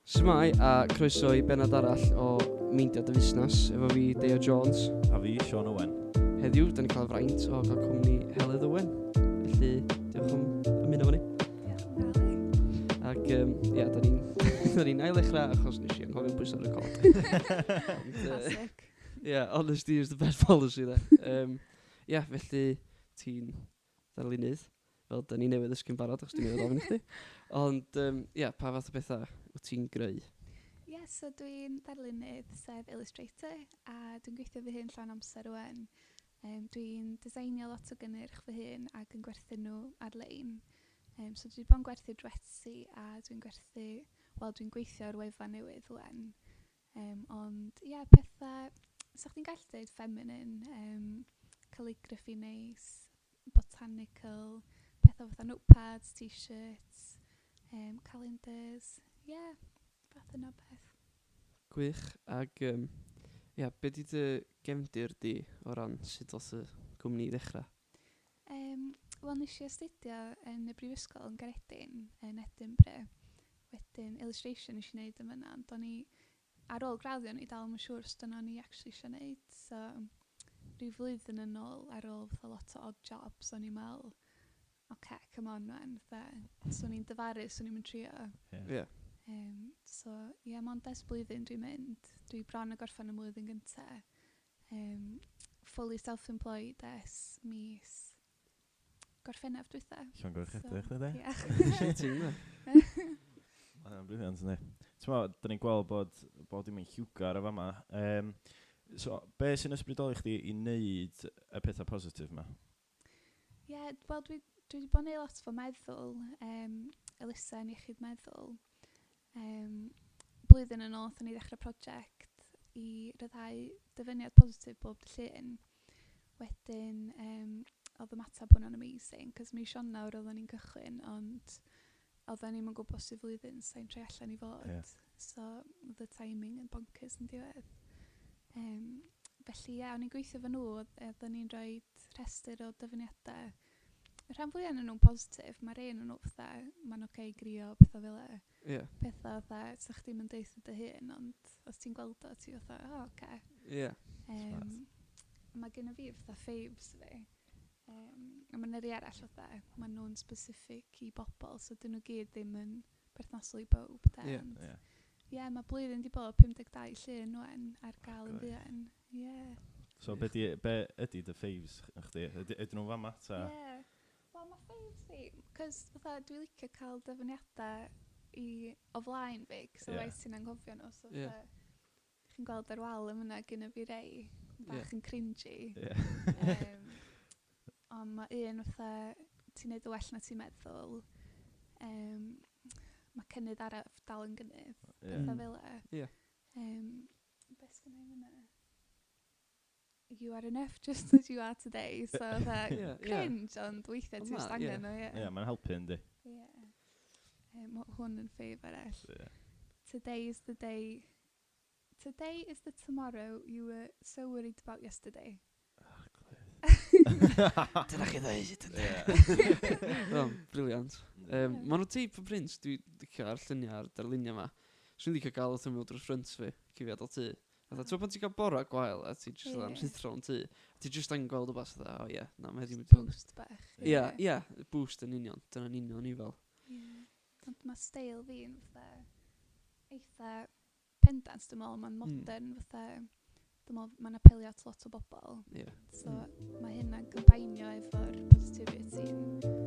Shwmae a croeso i bennod arall o Meindio dy Fusnes efo fi, Deio Jones. A fi, Sean Owen. Heddiw, da ni'n cael y fraint o gael cwmni Heledd Owen. Felly, diolch am ymuno efo ni. Diolch am gael fi. Ac, ia, da ni'n da ni'n ail-ddechrau achos nes i anghofio pwyso record. Classic. Yeah, honesty is the best policy there. Ia, felly, ti'n ddarlunydd, fel da ni newydd ddysgu'n barod, achos dwi'n newydd ofyn i chdi. Ond, ia, pa fath o bethau wyt ti'n greu? Ie, yeah, so dwi'n ddarlunydd, sef illustrator, a dwi'n gweithio fy hun llawn amser rwan. Dwi'n designio lot o gynnyrch fy hun ac yn gwerthu nhw ar-lein. So dwi wedi bod yn gwerthu drwy Etsy a dwi'n gwerthu, wel dwi'n gweithio ar wefan newydd rwan. Ond ie, yeah, pethau, sa chdi'n gallu dweud feminine, calligraphy neis, botanical, pethau fatha notepads, t-shirts, calendars, ie, yeah, fath yna o beth. Gwych, ac ia, be di dy gefndir di o ran sut ddoth y gwmni i ddechrau? Wel, nes i astudio yn y brifysgol yn Gaeredin, yn Edinburgh. Wedyn, illustration nes i wneud yn fan'na, ond o'n i, ar ôl graddio, o'n i dal ddim yn siŵr os dyna o'n i actually eisiau wneud. So, rhyw flwyddyn yn ôl, ar ôl fatha lot o odd jobs, o'n i'n meddwl, oce, come on man, fatha, swn i'n dyfaru, swn i'm yn trio. So, ie, yeah, mond ers blwyddyn dwi'n mynd. Dwi bron a gorffen y mlwyddyn gynta. Fully self-employed ers mis Gorffennaf dwytha. Llongyfarchiadau i chdi, de. Diolch. Exciting, ynddi? Mae'n brilliant, yndi? Ti'n meddwl, da ni'n gweld bod dim yn lliwgar o fama. So, be sy'n ysbrydoli chdi i wneud y pethau positif yma? Ie, yeah, wel, dwi wedi bod yn neud lot fo meddwl, elusen iechyd meddwl. Blwyddyn yn ôl, wnaethon ni ddechrau prosiect i ryddhau dyfyniad positif bob dydd Llun. Wedyn, oedd ymateb hwnna'n amazing, cos mis Ionawr oedden ni'n cychwyn, ond oedden ni'm yn gwybod sut flwyddyn sa'n troi allan i fod. So, oedd y timing yn bonkers yn diwedd. Felly, ie, o'n i'n gweithio efo nhw, oedden ni'n rhoi rhestr o dyfyniadau. Y rhan fwyaf ohonyn nhw'n positif, mae rhai ohonyn nhw fatha, mae'n oce i grio, pethau fel 'na. Pethau fatha, sa chdi'm yn deutha dy hun, ond os ti'n gweld o, ti fatha, o, oce. Mae genna fi fatha faves fi. A mae 'na rei arall fatha, maen nhw'n specific i bobl, so dyn nhw gyd ddim yn berthnasol i bawb. De, ond ie, mae blwyddyn di bod 52 llun wan ar gael yn fuan. Ie. So be ydy dy faves chdi? Ydyn nhw'n fama ta? Ie. Wel, mae faves fi, cos fatha dwi'n licio cael dyfyniadau i o flaen fi, cos otherwise ti'n anghofio nhw. So fatha, chi'n gweld ar wal yn fyna gynna fi rei bach yn cringy. Ond mae un fatha, ti'n neud o well na ti'n meddwl. Mae cynnydd araf dal yn gynnydd. Pethau fel 'na. Be sgynna i fyna? You are enough just as you are today. So fatha cringe, ond weithiau Ond ti'n just na, ie. angen o, ie. Ie, mae'n helpu yndi. Ie. Ma' hwn yn fave arall. Today is the day. Today is the tomorrow you were so worried about yesterday. Dyna chi ddeud, ynde? Oh, brilliant. Ma' nhw teip o print, dwi licio ar lluniau a'r darluniau yma. Swn i'n licio gael o ymyl drws ffrynt fi, cuddiad o tŷ. Fatha, ti'n pan ti'n cael bora gwael a ti jyst fatha'n rhuthro yn tŷ, a ti jyst angen gweld wbath fatha, o ie, na, mae heddiw mynd i fod yn Boost bach. Ie, ie, boost yn union, dyna'n union i fel. Ie. Ond mae steil fi'n fatha eitha pendant, dwi'n meddwl, mae'n modern, fatha, dwi'n meddwl mae'n apelio at lot o bobl. So mae hynna'n combinio efo'r positivity yn